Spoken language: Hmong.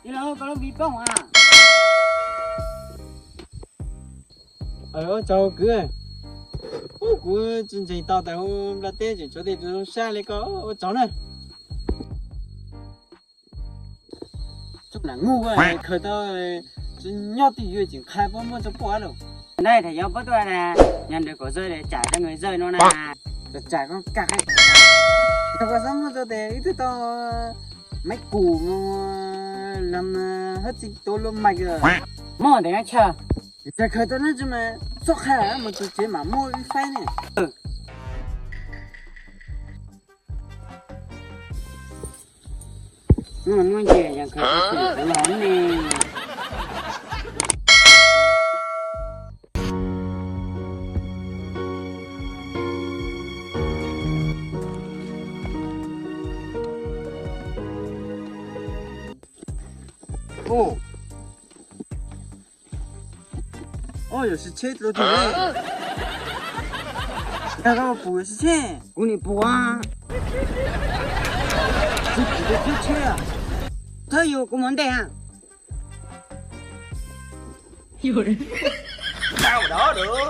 Koj lub npis pooj a. Tsaug kwv. Ub, kuv tsis ntseeg tau tas hauv nplaj teb tseem tshuav tej tus zoo sab li koj, ua tsaug na. Tub lam nyug khaws tau, tsis nyob twj ywm tseem qha puab muab rau puab lawm. Ntawd thaum yog puab tuaj na, nyob ntawd kom zawj tsam rau nws zawj no na. Tsam koj kag, thaum koj xav muab rau tes ib tug tau maiv kum los hab txi tuav luaj mais. Muab tes no chaw. Tsam khaws tau nab tsi mas txhob qha, mus tus tsev mam muab ib faib ne. Hnub no ces yog khaws tau kuv los ne. Ub, yog sib tsheb dlua tiag. Dag koj puas yog sib tsheb? Kuv nim puas. Tsis tsis tsheb, thawb yus kuv mus ntej a. Tau dab.